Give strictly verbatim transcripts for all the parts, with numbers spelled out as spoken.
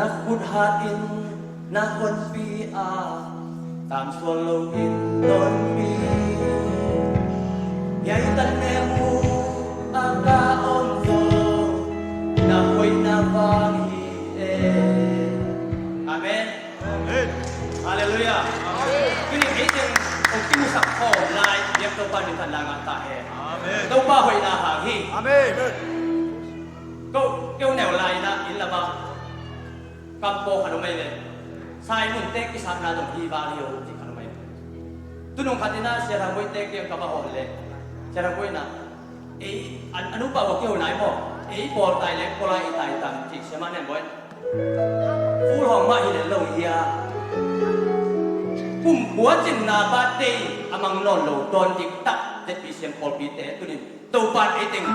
Na khut hatin na honpi a tamsuan loin nawn mi. Hiai tan memu a ka om zo na hoihna vang hi e. Amen. Amen. Halleluiah. Amen. Tuni ei teng hong kimusak khawm lai biak Topa min thanna ngah ta hen. Amen. Topa hoihna hang hi. Amen. Ko keu neu lai na inn lamah kam pawlkhat om ei le, Simon te kisakna dong hi val hi o ci khat om ei. Tunung khat ina Sia Thang Boih te kiang ka va hawl le, Sia Thang Boih na ei an, a nupa va kiho nai maw, ei pawl tai le pawl a i tai tam ci Sia mah nen Boih. Ful hong mah hi le lo hi a, kum kua cin na ba tei a mang nawn lo dawn dik tak ZBCM pawlpi te tunin Topa ei teng.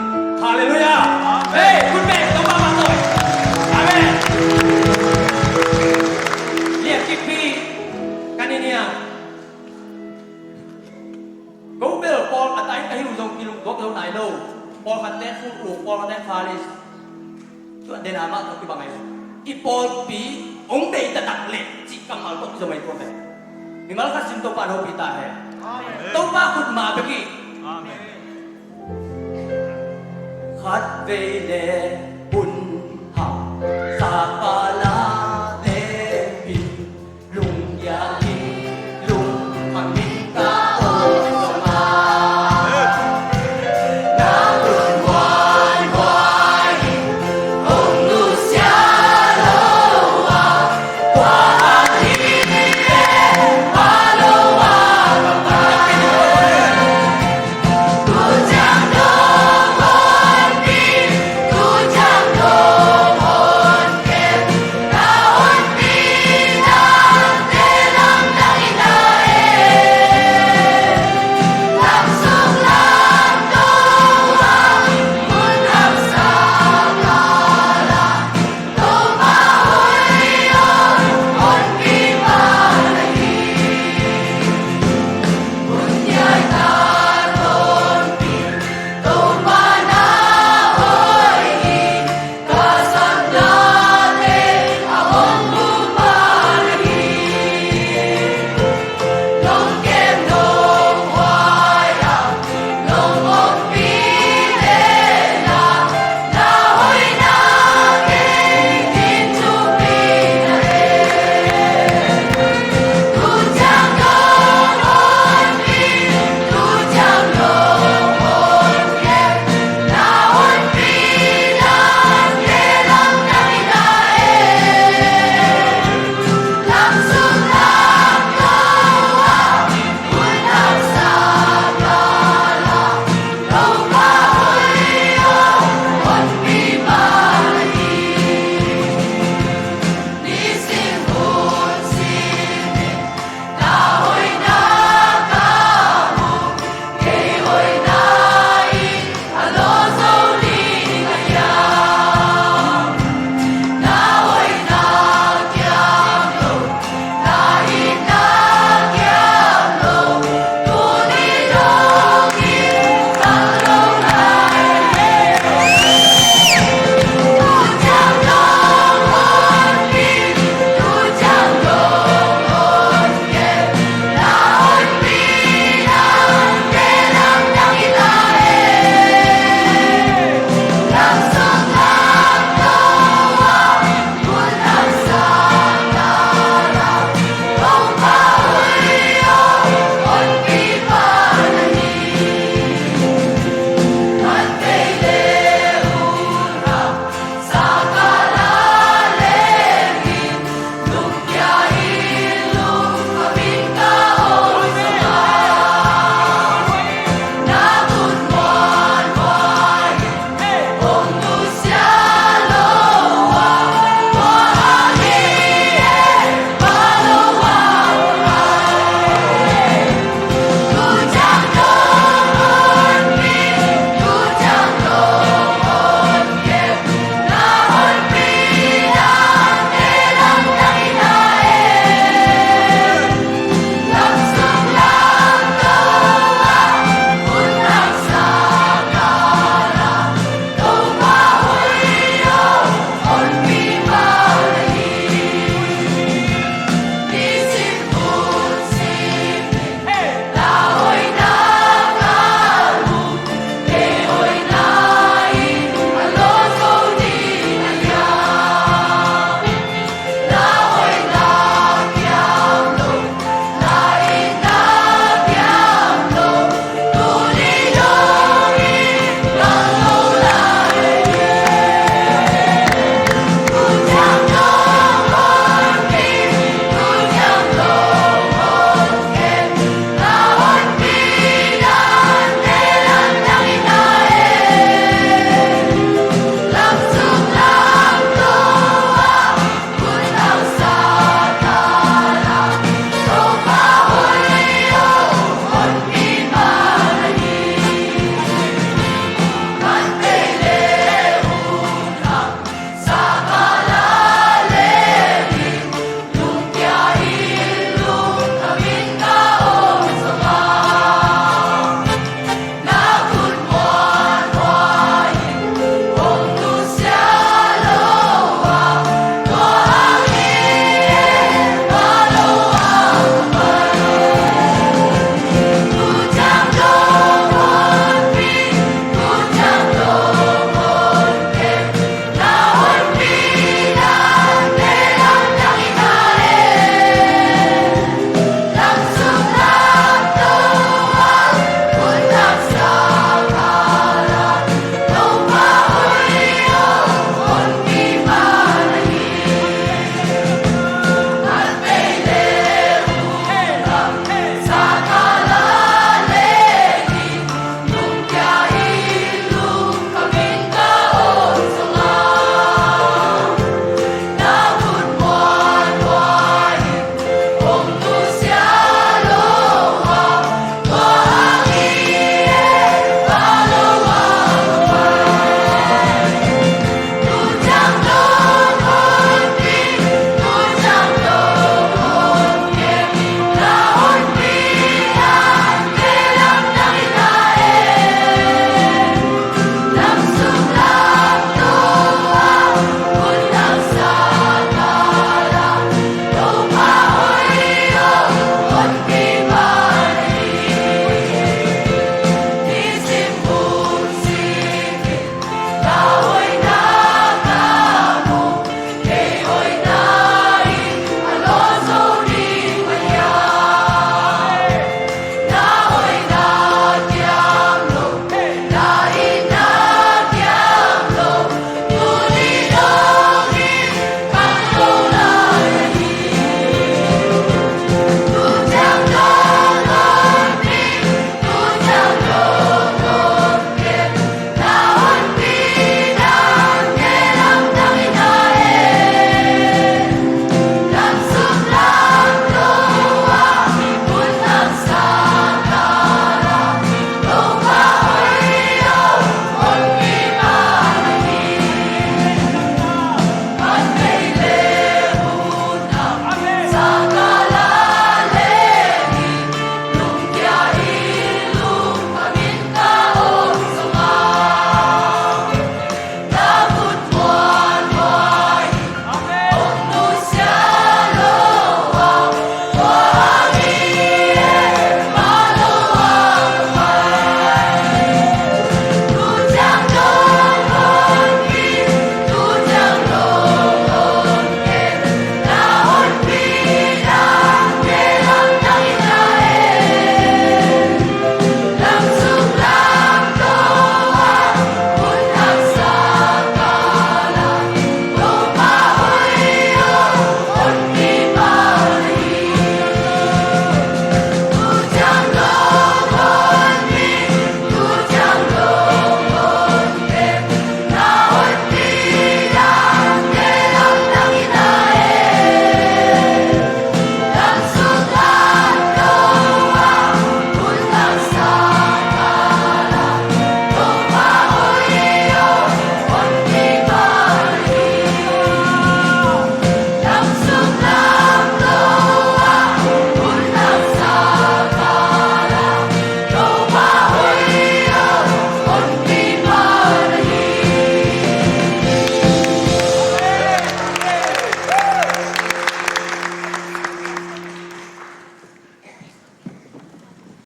Halleluiah. Amen. Hei, khut beng Topa mah tawi. Amen. Lian kikpi kan i niang. Ko bel pawl a tai ka hi uh zong kilungtuak lo nai lo. Pawlkhatte Ful U, pawlkhatte Faris. Tua den a mah tawh kibang ahi. I pawlpi hong bei taktak leh cih kammal tawh kizom ahi tua ve. Mimal khat sim Topa in hopih ta hen. Amen. Topa khut mah bek hi. Amen. Khatvei le hun hau sakpa